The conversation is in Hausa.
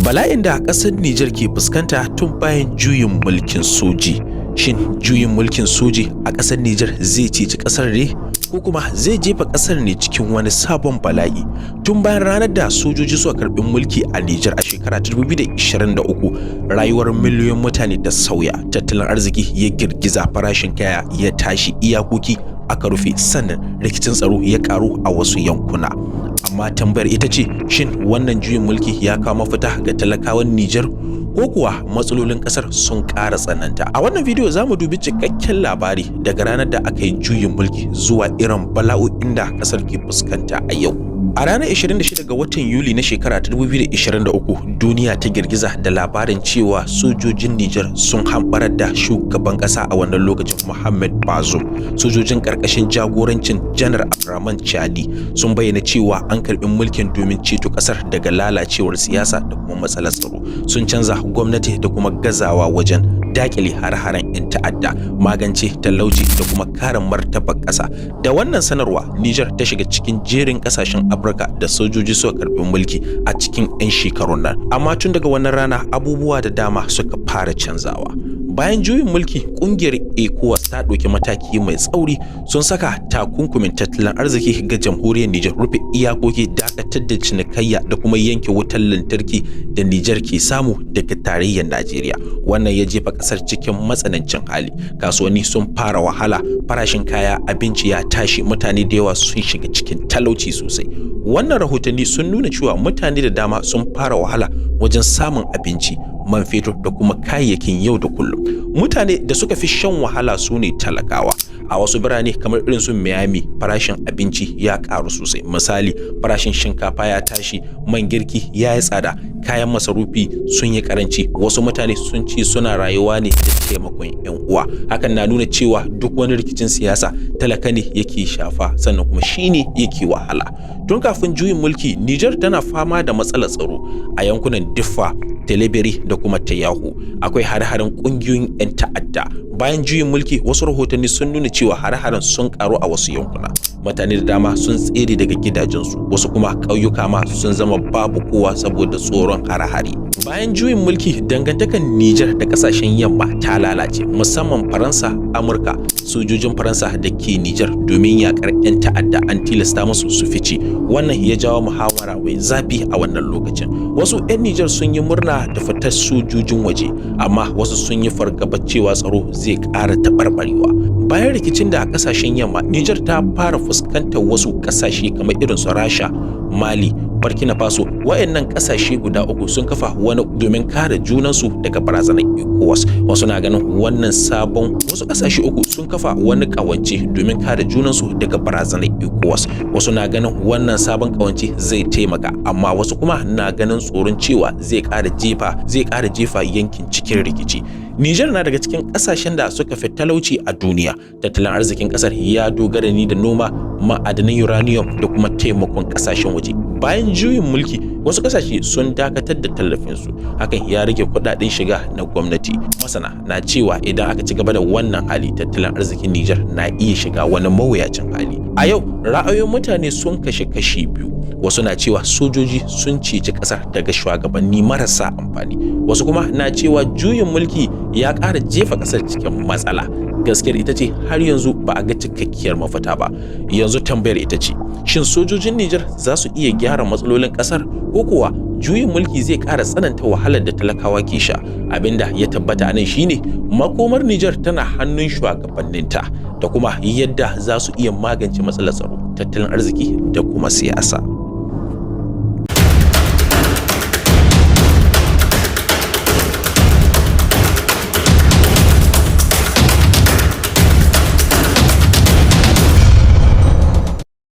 Bala'in da ƙasar Nijar ke fuskanta tun bayan juyin mulkin soji. Shin juyin mulkin soji a ƙasar Nijar zai ceci ƙasar ne ko kuma zai jefa ƙasar ne cikin wani sabon bala'i? Tun bayan ranar da sojoji suka karɓi mulki a Nijar a shekara 2023, rayuwar miliyoyin mutane ta sauya, tattalin arziki ya girgiza, farashin kaya ya tashi, iyakoki aka rufe, sannan rikicin tsaro ya karu a wasu yankuna. Amma tambayar ita ce, shin wannan juyin mulki ya kawo mafita ga talakawan Nijar, ko kuwa matsalolin kasar sun ƙara tsananta? A wannan bidiyo za mu dubi cikakken labari daga ranar da aka yi juyin mulki zuwa irin bala'o'in da kasar ke fuskanta a yau. A ranar 26 ga watan Yuli na shekara ta 2023, duniya ta girgiza da labarin cewa sojojin Nijar sun hamɓarar da shugaban ƙasa a wannan lokacin, Mohamed Bazoum. Sojojin ƙarƙashin jagorancin Janar Abdurrahman Chani sun bayyana cewa an karɓi mulkin domin ceto ƙasar daga lalacewar siyasa da kuma matsalar tsaro. Sun canza gwamnati da kuma gazawa wajen dakile hare-haren 'yan ta'adda, magance talauci da kuma kare martabar ƙasa. Da wannan sanarwa, Nijar ta shiga cikin jerin ƙasashen Afirka da sojoji suka karɓi mulki a cikin 'yan shekarun nan. Amma tun daga wannan rana, abubuwa da dama suka fara canzawa. Bayan juyin mulki, kungiyar ECOWAS ta ɗauki mataki mai tsauri. Sun saka takunkumin tattalin arziki ga Jamhuriyar Nijar, rufe iyakoki, dakatar da cinikayya da kuma yanke wutar lantarki da Nijar ke samu daga tarayyar Najeriya. Wannan ya jefa ƙasar cikin matsanancin hali. Kasuwanni sun fara wahala, farashin kaya abinci ya tashi, mutane da yawa sun shiga cikin talauci sosai. Wannan rahotanni sun nuna cewa mutane da dama sun fara wahala wajen samun abinci, man fetur da kuma kayayyakin yau da kullum. Mutane da suka fi shan wahala su ne talakawa. A wasu birane kamar irin su Miami, farashin abinci ya karu sosai. Misali, farashin shinkafa ya tashi, man girki ya yi tsada, kayan masarufi sun yi karanci. Wasu mutane sun ce suna rayuwa ne da taimakon yan uwa. Hakan na nuna cewa duk wani rikicin siyasa, talaka ne yake shafa, sannan kuma shine yake wahala. Tun kafin juyin mulki, Niger tana fama da matsalar tsaro a yankunan Diffa, Tillabéri da kuma Tayahu. Akwai hare-haren kungiyoyin 'yan ta'adda. Bayan juyin mulki, wasu rahotanni sun nuna cewa hare-haren sun karu a wasu yankuna. Mutane da dama sun tsere daga gidajensu, wasu kuma ƙauyuka ma sun zama babu kowa saboda tsoron hare-hare. Bayan juyin mulki, dangantakar Nijar da kasashen yamma ta lalace, musamman Faransa, Amurka. Sojojin Faransa da ke Nijar domin yakar 'yan ta'adda an tilasta musu su fice. Wannan ya jawo muhawara mai zafi a wannan lokacin. Wasu 'yan Nijar sun yi murna da fitar sojojin waje, amma wasu sun yi fargaba cewa tsaro zai ƙara taɓarɓarewa. Bayan rikicin da a ƙasashen yamma, Nijar ta fara fuskantar wasu ƙasashe kamar irin su Rasha, Mali, Burkina Faso. Wayannan ƙasashe guda uku sun kafa wani domin kare junansu daga barazanar ECOWAS. Wasu na ganin wannan sabon wasu ƙasashe uku sun kafa wani ƙawance domin kare junansu daga barazanar ECOWAS. Wasu na ganin wannan sabon ƙawance zai taimaka, amma wasu kuma na ganin tsoron cewa zai ƙara jefa yankin cikin rikici. Nijar na daga cikin ƙasashen da suka fi talauci a duniya. Tattalin arzikin ƙasar ya dogara ne da noma, ma'adanan uranium da kuma taimakon ƙasashen waje. Bayan juyin mulki, wasu ƙasashe sun dakatar da tallafinsu. Hakan ya rage kuɗaɗen shiga na gwamnati. Masana na cewa idan aka ci gaba da wannan hali, tattalin arzikin Nijar na iya shiga wani mawuyacin hali. A yau, ra'ayoyin mutane sun kashe kashi biyu. Wasu na cewa sojoji sun ceci ƙasar daga shugabanni marasa amfani. Wasu kuma na cewa juyin mulki ya ƙara jefa ƙasar cikin matsala. Gaskiyar ita ce, har yanzu ba a ga cikakkiyar mafita ba. Yanzu tambayar ita ce, shin sojojin Nijar za su iya gyara matsalolin ƙasar, ko kuwa juyin mulki zai ƙara tsananta wahalar da talakawa ke sha? Abinda ya tabbata a nan shine makomar Nijar tana hannun shugabanninta da kuma yadda za su iya magance matsalar tsaro, tattalin arziki da kuma siyasa.